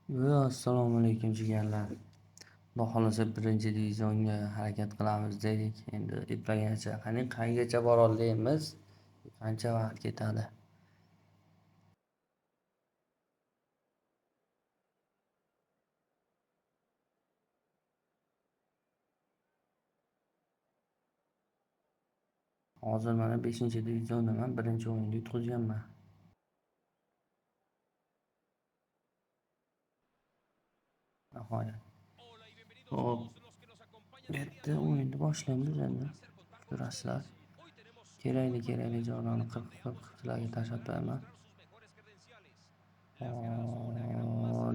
Assalomu alaykum jigarlar. Xudo xohlasa birinchi divizionga harakat qilamiz dedik. Endi eplagancha qani qaygacha bora olamiz? Qancha vaqt ketadi? Hozir mana 5-diviziondaman, birinchi o'yinda yutqizganman. Nihoyat. Xo'p. Bitta o'yinni boshlaymiz endi. Ko'rasizlar. Kerakli kerakli joylarni qirqib sizlarga tashlab qo'yaman.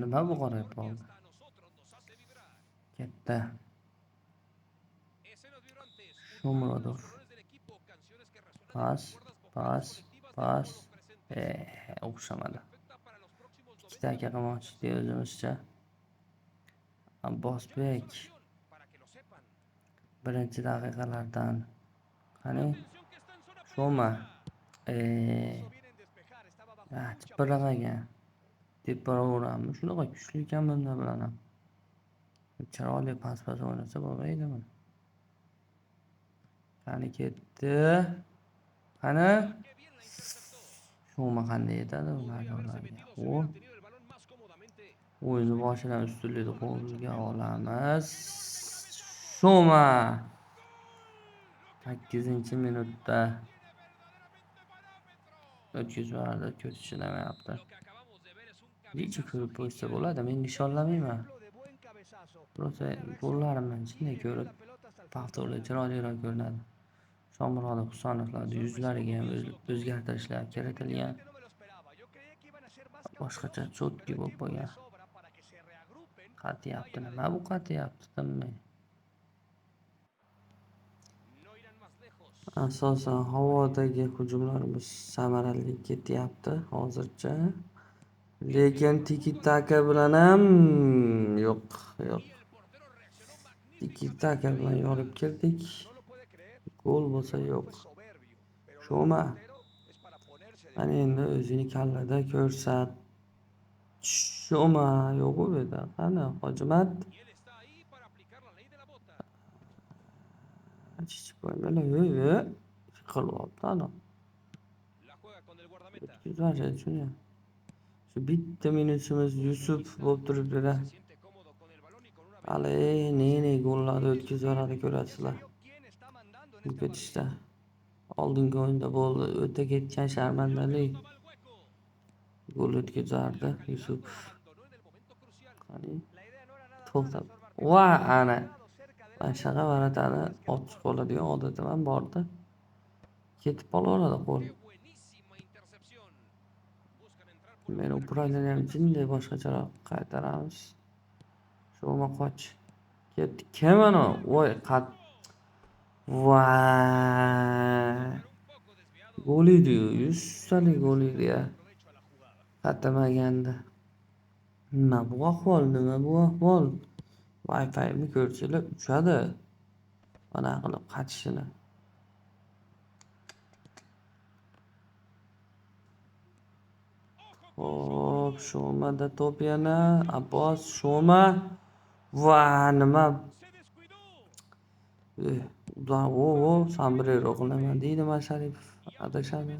Nima bu qorayib qoldi? Katta. Shomurodov. Pas, pas, pas. O'xshamadi. Ikkita aka qilmoqchi o'zimizcha. Abbosbek birinchi daqiqalardan qani Shoma tipirlamagan teparaveramiz. Shunaqa kuchli ekan bundan bilan ham. Chiroyli pas-pas o'ynasa bo'lmaydimi? Qani ketdi. Qani Shoma qanday yetadi ularga? O o'yinni boshidan ustunlikni qo'lga olamiz. Shoma 8-minutda o'tkazib yubordi, ko'z ishlamayapti. Necha ko'rib qo'ysa bo'ladi, men nishonlamayman. Prosta gollarimni shunday ko'rib, повторlar chiroyliroq ko'rinadi. Shomurodov, Husanovlarning yuzlariga ham o'zgartirishlar kiritilgan. Boshqacha cho'tki bo'lib qolgan. Qatyapti, nima bu qatyapti tinmay. Asosan havodagi hujumlarimiz samarali ketyapti hozircha. Lekin tiki-taka bilan ham yo'q, yo'q. Tiki-taka bilan yorib kirdik. Gol bo'lsa yo'q. Shoma. Ana endi o'zini kallada ko'rsat. Shoma yo'q u yerda. Qani Hojimat? Chichib qo'ymalar, yo'q. Qilyapti ana. O'tkazib shuni. Shu bitta minusimiz Yusuf bo'lib turibdi-da. Hali ne-ne gollarni o'tkazib yuboradi ko'rasizlar. Bu ketishda. Oldingi o'yinda bo'ldi, o'ta ketgan sharmandalik. Gol o'tkazardi Yusuf. Qani to'xtab. Va ana. Mana varatani otib qoladigan odatim ham bordi. Ketib qolaveradi qo'l. Men Ukrainani ham jinday boshqacharoq qaytaramiz. Shoma qoch. Ketdi. Kim ana? Voy qat. Voy. Gol edi-yu, 100 talik gol edi-ya. Qatamaganda. Nima bu ahvol? Nima bu ahvol? Wi-Fi'ni ko'rsanglar uchadi. Mana qilib qachishini. Xo'p, Shomada to'p yana. Abbos, Shoma. Va nima? O, sombrero qilaman deydi Masharipov. Adashadi.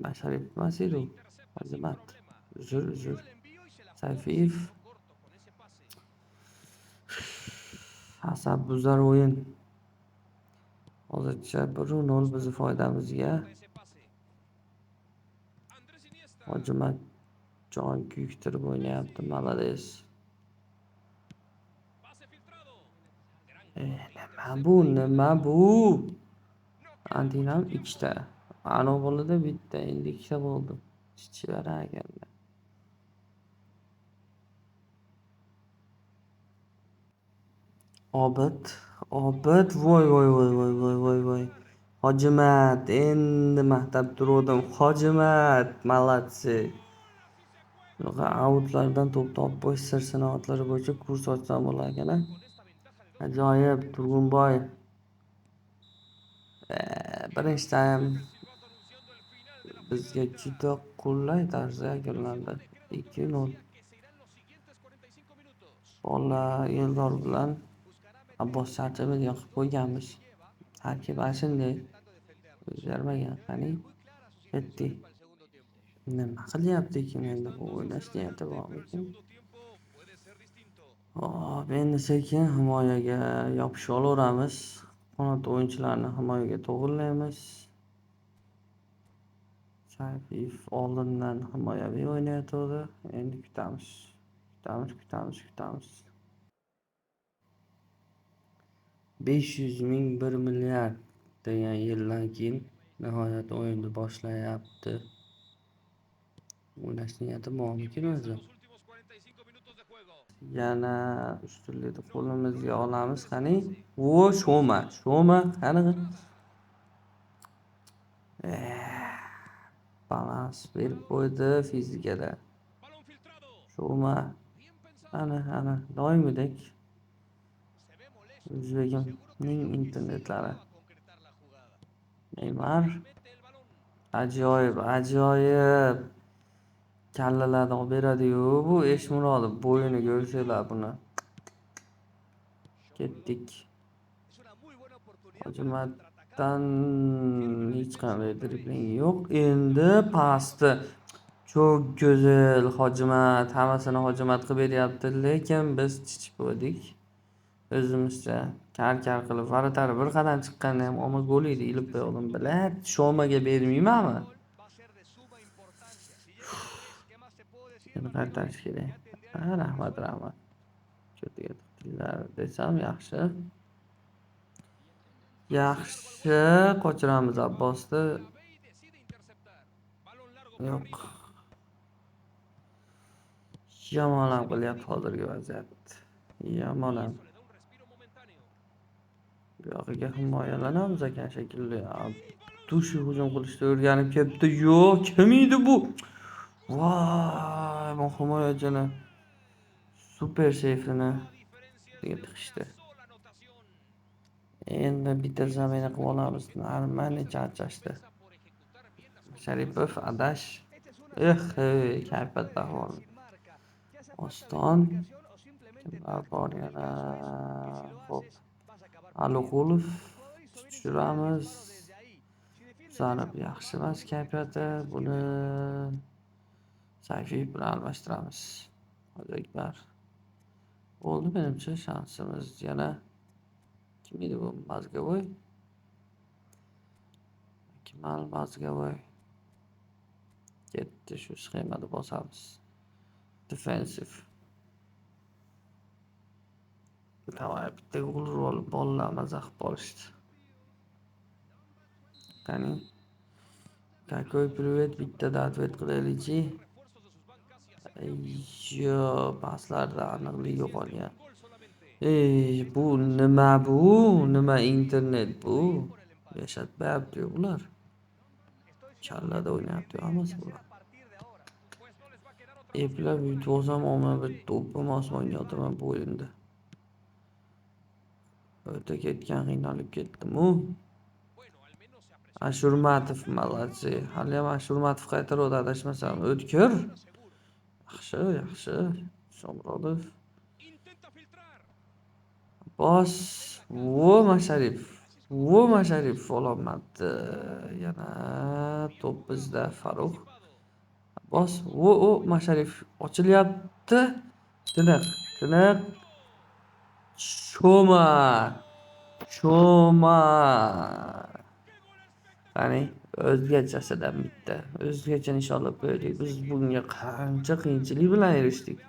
Masharipov emas edi u. Hojimat. Uzr, uzr. Sayfiyev. Asab buzar o'yin. Hozircha 1-0 bizi foydamizga. Hojimat jon kuydirib o'ynayapti, malades. Nima bu? Nima bu? Antinam ikkita. Ano bo'ladi bitta, endi ikkita bo'ldi. Chichivar ekanda. Obid, Obid, voy voy voy voy voy voy voy. Hojimat, endi maqtab turdim. Hojimat, молодцы. Bunaqa autlardan to'p topib qo'yish sir sinoatlari bo'yicha kurs ochsam bo'lar ekan-a. Ajoyib, Turg'unboy. Birinchi taym bizga juda qulay tarzda yakunlandi. 2-0. Bolalar Eldor bilan Abbos charchamaydigan qilib qo'yganmiz. Tarkib ana shunday o'zgarmagan. Qani, ketdik. Nima qilyapti ekan endi bu, o'ynash niyati bormikin? Hop, endi sekin himoyaga yopishib olaveramiz. Qanot o'yinchilarini himoyaga to'g'irlaymiz. Sayfiyev oldindan himoyaviy o'ynayotgandi. Endi kutamiz. Kutamiz, kutamiz, kutamiz. 500 ming 1 milliard degan yildan keyin nihoyat o'yinni boshlayapti. O'ynash niyati bormikin o'zi? Yana ustunlikni qo'limizga olamiz. Qani? O, Shoma, Shoma, qani? Balans berib qo'ydi fizikada. Shoma. Ana, ana, doimgidek o'zbegimning internetlari. Neymar. Ajoyib, ajoyib. Kallalarni olib beradi-yu bu Eshmurodov, bo'yini ko'rsanglar buni. Ketdik. Hojimatdan hech qanday dribling yo'q. Endi pasti çok go'zal Hojimat, hammasini Hojimat qilib beryapti, lekin biz chichib qo'ydik. O'zimizcha kar-kar qilib varatari bir qadam chiqqanda ham omma gol edi, ilib qo'ydim. Bilat, Shomaga bermaymanmi? Endi qaytarish kerak. Ha, rahmat, rahmat. Cho'tiga tiqdinglar desam yaxshi. Yaxshi, qochiramiz Abbosni. Yo'q. Yomon ham qilyapti hozirgi vaziyat. Yomon ham. Bu yog'iga himoyalanamiz ekan shekilli. Dushi hujum qilishni o'rganib ketdi. Yo'q, kim edi bu? Voy, bu himoyachini super seyfini tiqishdi. Endi bitta zamina qilib olamiz. Normali charchashdi. Sharipov adash. Eh, kayfiyat ahvol. Oston. Kimlar bor yana? Xo'p. Aliqulov tushiramiz. Zanib yaxshi emas kayfiyati. Buni Sayfiyev bilan almashtiramiz. Hoji Akbar. Bo'ldi menimcha shansimiz yana. Kim edi bu? Mazgavoy. Akmal Mazgavoy. Ketdi, shu sxemada bosamiz. Defensive. Davay, bitta gol urib olib bolalar maza qilib qolishdi. Qani? Какой привет, bittada ответ qilaylikchi. Yo, paslarda aniqlik yo'qolgan. Ey, bu nima bu? Nima internet bu? Yashatmayapti-yu bular. Kallada o'ynayapti hammasi bular. Eplab yutib olsam olma bir to'pim osmonga otaman bu o'yinda. O'ta ketgan, qiynalib ketdim-u. Ashurmatov молодцы. Hali ham Ashurmatov qaytaradi adashmasam. O'tkir. Yaxshi, yaxshi. Shomurodov. Bos. Vo Masharipov. Vo Masharipov ololmabdi. Yana to'p bizda Farruh. Bos. Vo o Masharipov ochilyapti. Tiniq, tiniq. Shoma. Shoma. Qani, o'zgachasidan bitta. O'zgacha nishonlab qo'ydik. Biz bunga qancha qiyinchilik bilan erishdik.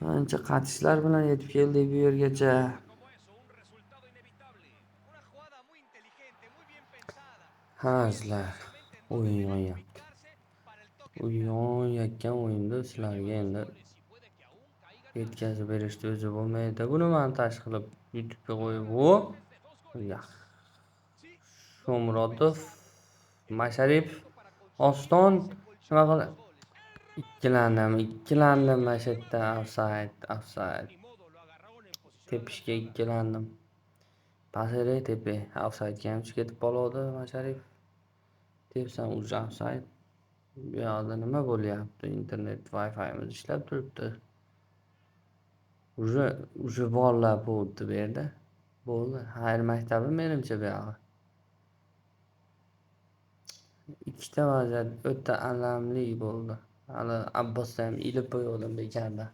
Qancha qatishlar bilan yetib keldik bu yergacha. Ha, sizlar o'yin yonyapti. O'yin yonayotgan o'yinda sizlarga endi yetkazib berishni o'zi bo'lmaydi. Buni montaj qilib YouTube'ga qo'yib, o Shomurodov, Masharipov, Oston nima qildi? Ikkilandim, ikkilandim mana shu yerda offside, offside. Tepishga ikkilandim. Pasere tepe, offside'ga ham chiqib ketib qoladi Masharipov. Tepsam уже offside. Bu yoqda nima bo'lyapti? Internet Wi-Fi'miz ishlab turibdi. Уже bolalar bo'ldi bu yerda. Bo'ldi. Xayr maktabi menimcha bu yog'i. Ikkita vaziyat o'ta alamli bo'ldi. Hali Abbosda ham ilib qo'ygandim bekarda.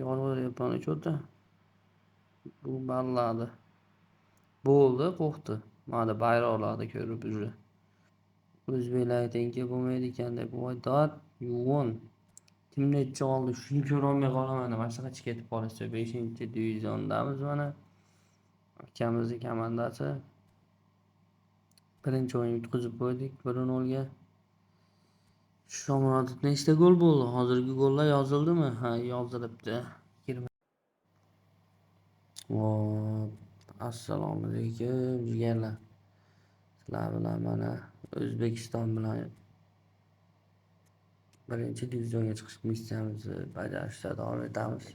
Yolg'on cho'ta. Bu balladi. Bo'ldi, qo'rqdi. Mana bayroqlarni ko'rib уже. O'zbeklar tengi bo'lmaydi ekan deb voy dod, yo'g'on. Kim necha oldi, shuni ko'ra olmay qolaman. Mana shunaqa ketib qolishsa 5-diviziondamiz mana. Akamizni komandasi. Birinchi o'yin yutqizib qo'ydik 1-0 ga. Shomurodov nechta gol bo'ldi? Hozirgi gollar yozildimi? Ha, yozilibdi. 20. Hop, assalomu alaykum jigarlar. Sizlar bilan mana O'zbekiston bilan 1-divizionga chiqish missiyamizni bajarishda davom etamiz.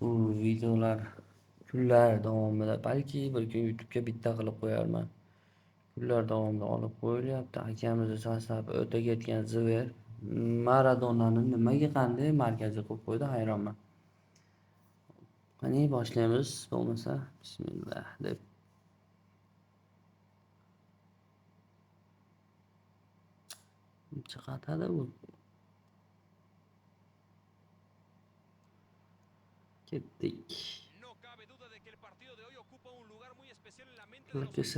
Bu videolar kunlar davomida balki bir kun YouTube'ga bitta qilib qo'yarman. Kunlar davomida olib qo'yilyapti. Akamizni sostavi o'ta ketgan Zver Maradonani nimaga qanday markazga qo'yib qo'ydi, hayronman. Qani boshlaymiz, bo'lmasa bismillah deb. Chiqatadi bu. Ketdik. Lodis,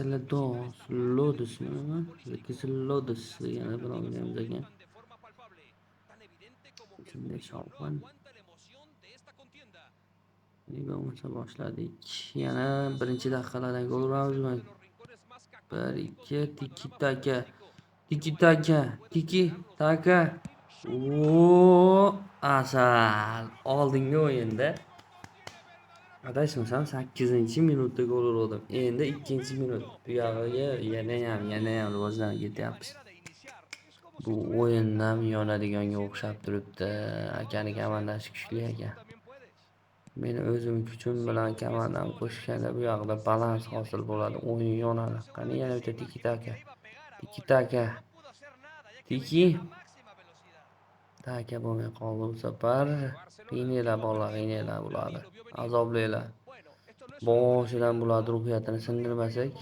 Lodismi? Lodis degani bilolmaymiz ekan. Shunday shovqin. Bo'lmasa boshladik. Yana birinchi daqiqalardan gol uramizmi? 1 2 tiki taka. Tiki taka, tiki taka. O, asal. Oldingi o'yinda adashmasam 8-minutda gol urdim. Endi 2-minut. Bu yog'iga yana ham rivojlanib ketyapmiz. Bu o'yindan yonadiganga o'xshab turibdi. Akani komandasi kuchli ekan. Meni o'zim kuchim bilan komandam qo'shganda bu yoqda balans hosil bo'ladi. O'yin yonadi. Qani yana bitta tiki taka. Tiki taka. Tiki taka bo'lmay qoldi bu safar. Qiynanglar bolalar, qiynanglar bularni. Azoblanglar. Boshidan bularni ruhiyatini sindirmasak,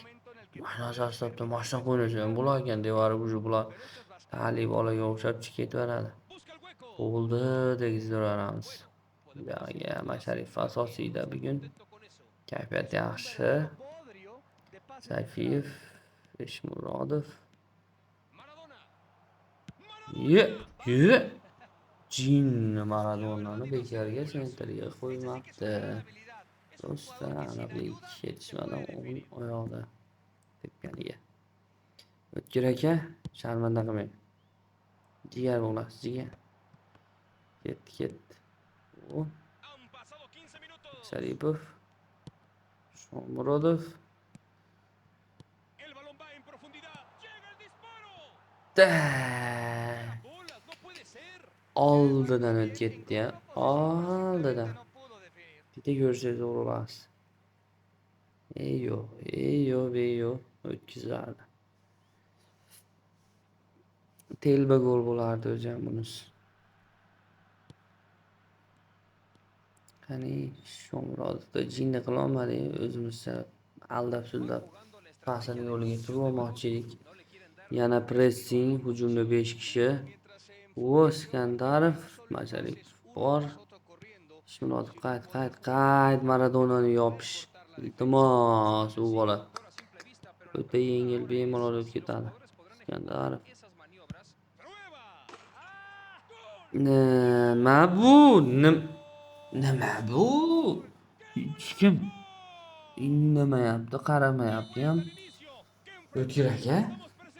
mana sostavda mashina qo'ynasa ham bo'lar ekan devorib уже bular hali bolaga o'xshab chiqib ketaveradi. Bo'ldi degizdiramiz. Bu yog'iga Masharipov asosiyda bugun. Kayfiyat yaxshi. Sayfiyev, Eshmurodov. Ye, ye. Jinni Maradonani bekarga sentrga qo'ymabdi. Do'stlar, aniqlik yetishmadi o'ng oyoqda tepganiga. O'tkir aka, sharmanda qilmang. Jigar bo'lasiz, jigar. Ketdi, ketdi. O. Sharipov. Shomurodov. Da. Oldidan o'tib ketdi-ya. Oldidan. Bitta ko'rsangiz urasiz. Ey yo'q, ey yo'q, ey yo'q o'tkazardi. Telba gol bo'lardi o'zi ham bunisi. Qani Shomurodovda jinni qila olmadik, o'zimizcha aldab suldab pasini yo'liga kirib olmoqchi edik. Yana pressing, hujumda 5 kishi. O, Iskandarov, Masharipov bor. Shomurodov qayt, qayt, qayt, Maradonani yopish. Iltimos, u bola. O'ta yengil, bemalol o'tib ketadi. Iskandarov. Nima bu? Nima bu? Hech kim indamayapti, qaramayapti ham. O'tkir aka,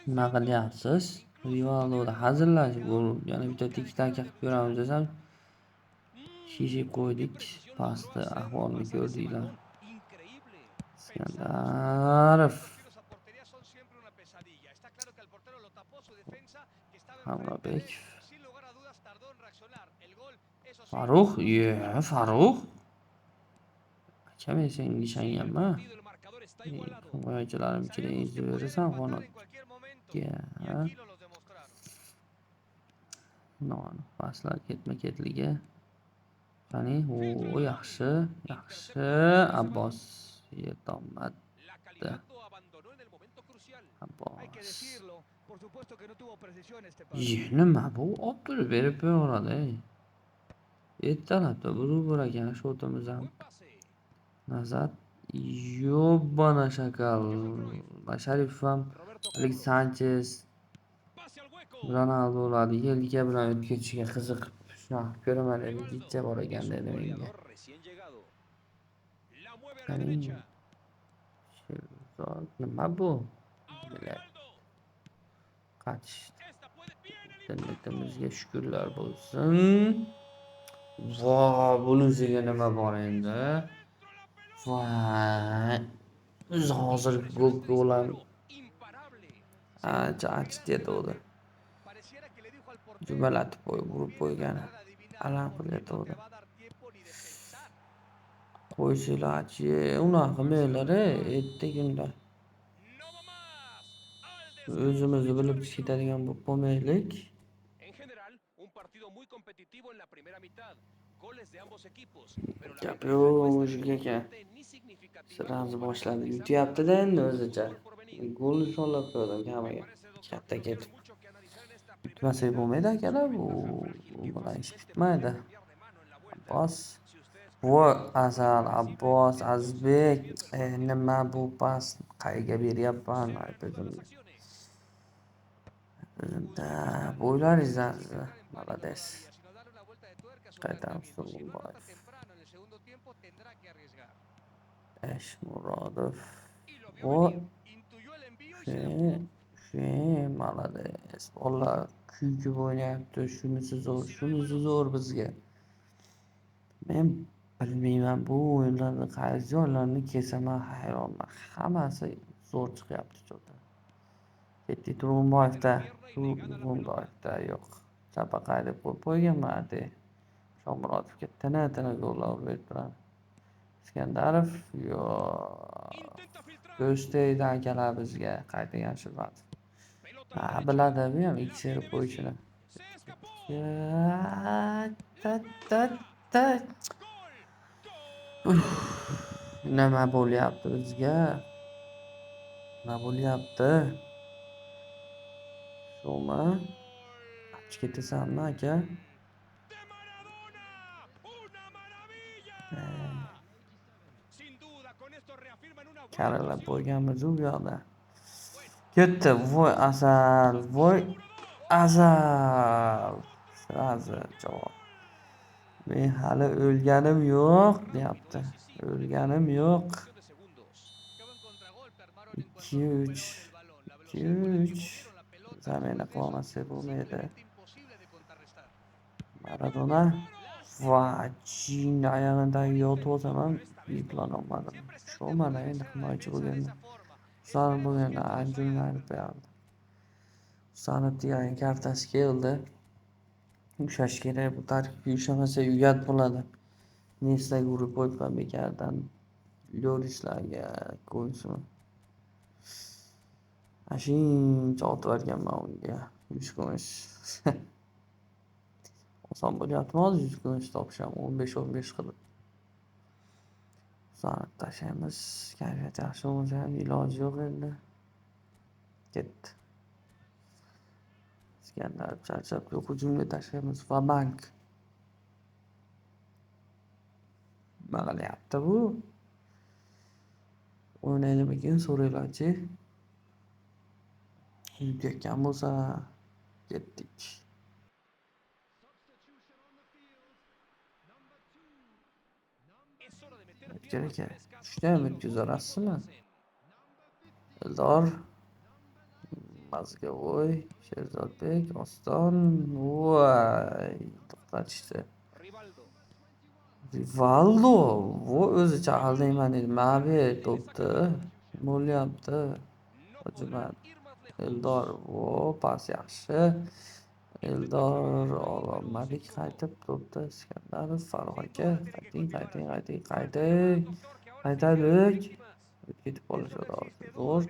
nima qilyapsiz? Rivaldoda hazillashib gol, yana bitta tiki taka qilib ko'ramiz desam, shishib qo'ydik. Pastda ahvolni ko'rdinglar. Iskandarov. Hamrobek. Farruh, ye, Farruh. Aka, men senga ishonganman. Himoyachilarim ichida ezib berasan qanotga. Noaniq paslar ketma-ketligi. Qani, o yaxshi, yaxshi. Abbos yetolmadi. Abbos. Ye, nima bu? Olib turib berib qo'yaveradi, ey. Ertalabda burib ekan shotimiz ham. Nazar. Yo'bbana shakal. Masharipov ham Alex Sanchez, Ronaldo bo'ladi. Yelka bilan o'tib ketishiga qiziqib shunaqa qilib ko'raman dedi. Gitcha bor ekan dedi menga. Qani. Sherzod, nima bu? Qachishdi. Internetimizga shukurlar bo'lsin. Vo, bunisiga nima bor endi? Voy. Biz hozir gol ham ancha achitdi etuvdi. Jumalatib qo'yib urib qo'ygani. Alam qilyotgandi. Qo'ysanglarchi, unaqa qilmanglar, erta-kunda. O'zimizni bilib ketadigan bo'lib qolmaylik. Gap yo'q, mujik aka. Сразу boshladi. Yutyapti-da endi o'zicha. Gol nishonlab qo'ydim kamiga. Katta ketib. Yutmasak bo'lmaydi akalar, bu bilan ish bitmaydi. Abbos. Voy, Asal, Abbos, Azizbek. Nima bu pas? Qayerga beryapman? O'zimga. O'zimda bo'ylaringiz sizni. Молодец. Qaytamiz Turg'unboyev. Eshmurodov. O She, молодец. Bolalar kuyib o'ynayapti. Shunisi zo'r, shunisi zo'r bizga. Men bilmayman, bu o'yinlarda qaysi joylarini kesaman, hayronman. Hammasi zo'r chiqyapti cho'ta. Ketdik Turg'unboyevda. Turg'unboyevda yo'q. Chapaqay deb qo'yib qo'yganman ate. Shomurodovga tina-tina gollar urib berib turadi. Iskandarov yo'q. Ko'z tegdi akalar bizga. Qaytagan Shirvatov. Ha, biladi bu ham ikki serib qo'yishini. Ta ta ta. Nima bo'lyapti bizga? Nima bo'lyapti? Shumi? Achib ketasanmi aka? Karillab qo'yganmiz u yoqda. Ketdi. Voy Asal, voy Asal. Сразу javob. Men hali o'lganim yo'q, deyapti. O'lganim yo'q. 2-3. 2-3. Zamena qilolmasak bo'lmaydi. Maradona. Va, jinni oyog'idagi yotib olsam ham eplolmadim. Tusholmadi endi himoyachi bo'lganda. Husanov bo'lganda anjumni ayirib qo'yardi. Husanov degan kartasi keldi. Ushlash kerak, bu tarkibga ushlamasa uyat bo'ladi. Nestaga urib qo'yibman bekardan. Lorislarga qo'ysin. Shuncha otib yuborganman unga. 100 kumush. Oson bo'lyaptimi hozir 100 kumush topish ham 15-15 qilib. Husanov tashlaymiz. Kayfiyat yaxshi bo'lmasa ham iloji yo'q endi. Ketdi. Iskandar charchab hujumga tashlaymiz. Va-bank. Nima qilyapti bu? O'ynaydimikin so'ranglarchi. Yutayotgan bo'lsa ketdik. O'tkir aka, uchta ham o'tkazarasizmi? Eldor, Mazgavoy, Sherzodbek, Oston, voy, to'xtatishdi. Rivaldo, voy o'zicha aldayman dedi. Mana bu to'pni bo'lyapti. Hojimat, Eldor, vo, pas yaxshi. Eldor ololmadik qaytib to'pni. Iskandarov, Farruh aka, qayting, qayting, qayting, qayting. Qaytaylik. O'tib ketib qolishadi hozir. Zo'r.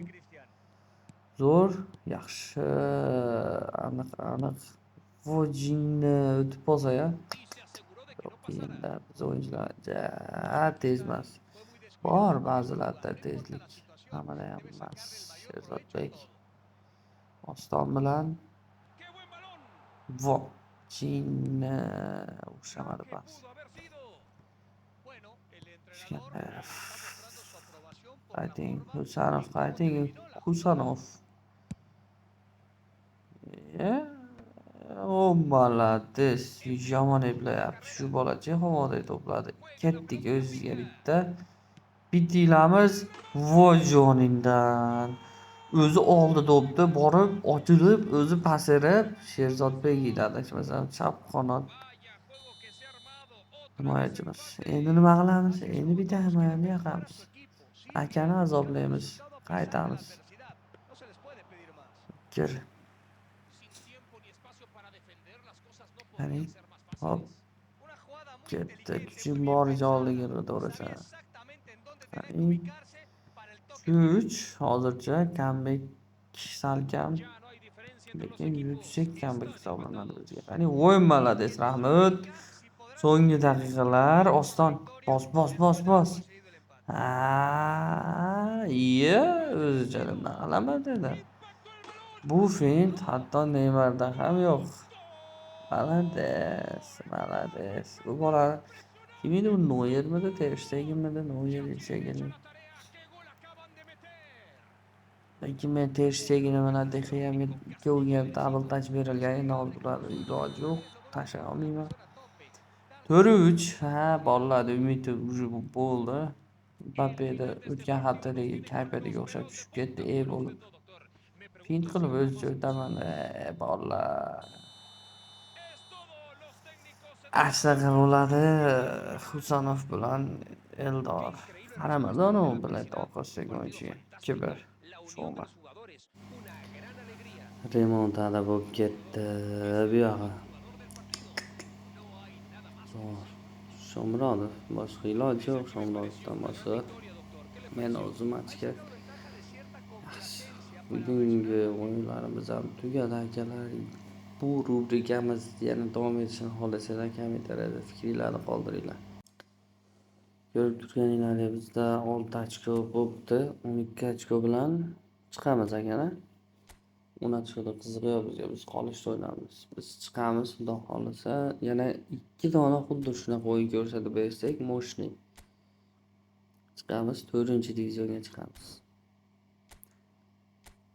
Zo'r, yaxshi, aniq, aniq. Vo jinni o'tib qolsa ya. Yo'q, Qiyinda biz o'yinchilar ja tez emas. Bor ba'zilarda tezlik. Hammada ham emas. Sherzodbek Oston bilan vo jinni o'xshamadi pas. Iskandarov. Qayting, Husanov, qayting, Husanov. E, o молодец, yomon eplayapti. Shu bolacha havoda to'pladi. Ketdik o'zizga bitta. Bitilamiz. Voy joningdan. O'zi oldi to'pni, borib ochilib, o'zi pas berib, Sherzodbek edi adashmasam, chap qanot himoyachimiz. Endi nima qilamiz? Endi bitta himoyani yoqamiz. Akani azoblaymiz. Qaytamiz. Kir. Qani, hop. Ketdi. Kuching boricha oldiga urasan. Qani. 3 hozircha comeback salkam, lekin yutsak comeback hisoblanadi bizga. Qani, voy молодец, Rahmat. So'nggi daqiqalar Oston. Bos, bos, bos, bos. Ha, iya, o'zicha nima qilaman dedi. Bu fint hatto Neymarda ham yo'q. Молодец, молодец. Bu bola kim edi u? Noyermidi, Ter Stegenmidi? Noyer shekilli. Lekin men Ter Stegenni bilan De Gea'ga ikkoviga ham double touch berilgan. Endi hozir ularni iloji yo'q. Tashlay olmayman. 4-3. Ha, bolalar umidi уже bo'ldi. Mbappeda o'tgan haftadagi kayfiyatiga o'xshab tushib ketdi, e bo'lib. Fint qilib o'zicha o'taman, e bolalar. Shunaqa bo'ladi Husanov bilan Eldor. Qaramadi anavi блядь orqasidagi o'yinchiga. 2-1. Shoma. Remontada bo'lib ketdi bu yog'i. Zo'r. Shomurodov, boshqa iloji yo'q Shomurodovdan boshqa. Men o'zim ochka. Yaxshi. Bugungi o'yinlarimiz ham tugadi, akalar. Bu rubrikamiz yana davom etishini xohlasanglar, kommentariyada fikringlarni qoldiringlar. Ko'rib turganinglardek, bizda 6 ochko bo'libdi. 12 ochko bilan chiqamiz akalar. 10 ochkoda qizig'i yo'q bizga. Biz qolishda o'ynaymiz. Biz chiqamiz, Xudo xohlasa. Yana 2 dona xuddi shunaqa o'yin ko'rsatib bersak, мощный. Chiqamiz, 4-divizionga chiqamiz.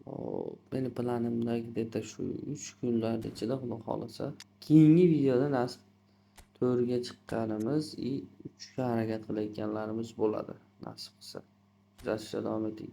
Hop, meni planimda где-то shu 3 kunlar ichida, Xudo xohlasa, keyingi videoda nasib 4ga chiqqanimiz и 3ga harakat qilayotganlarimiz bo'ladi, nasib qilsa. Kuzatishda davom eting.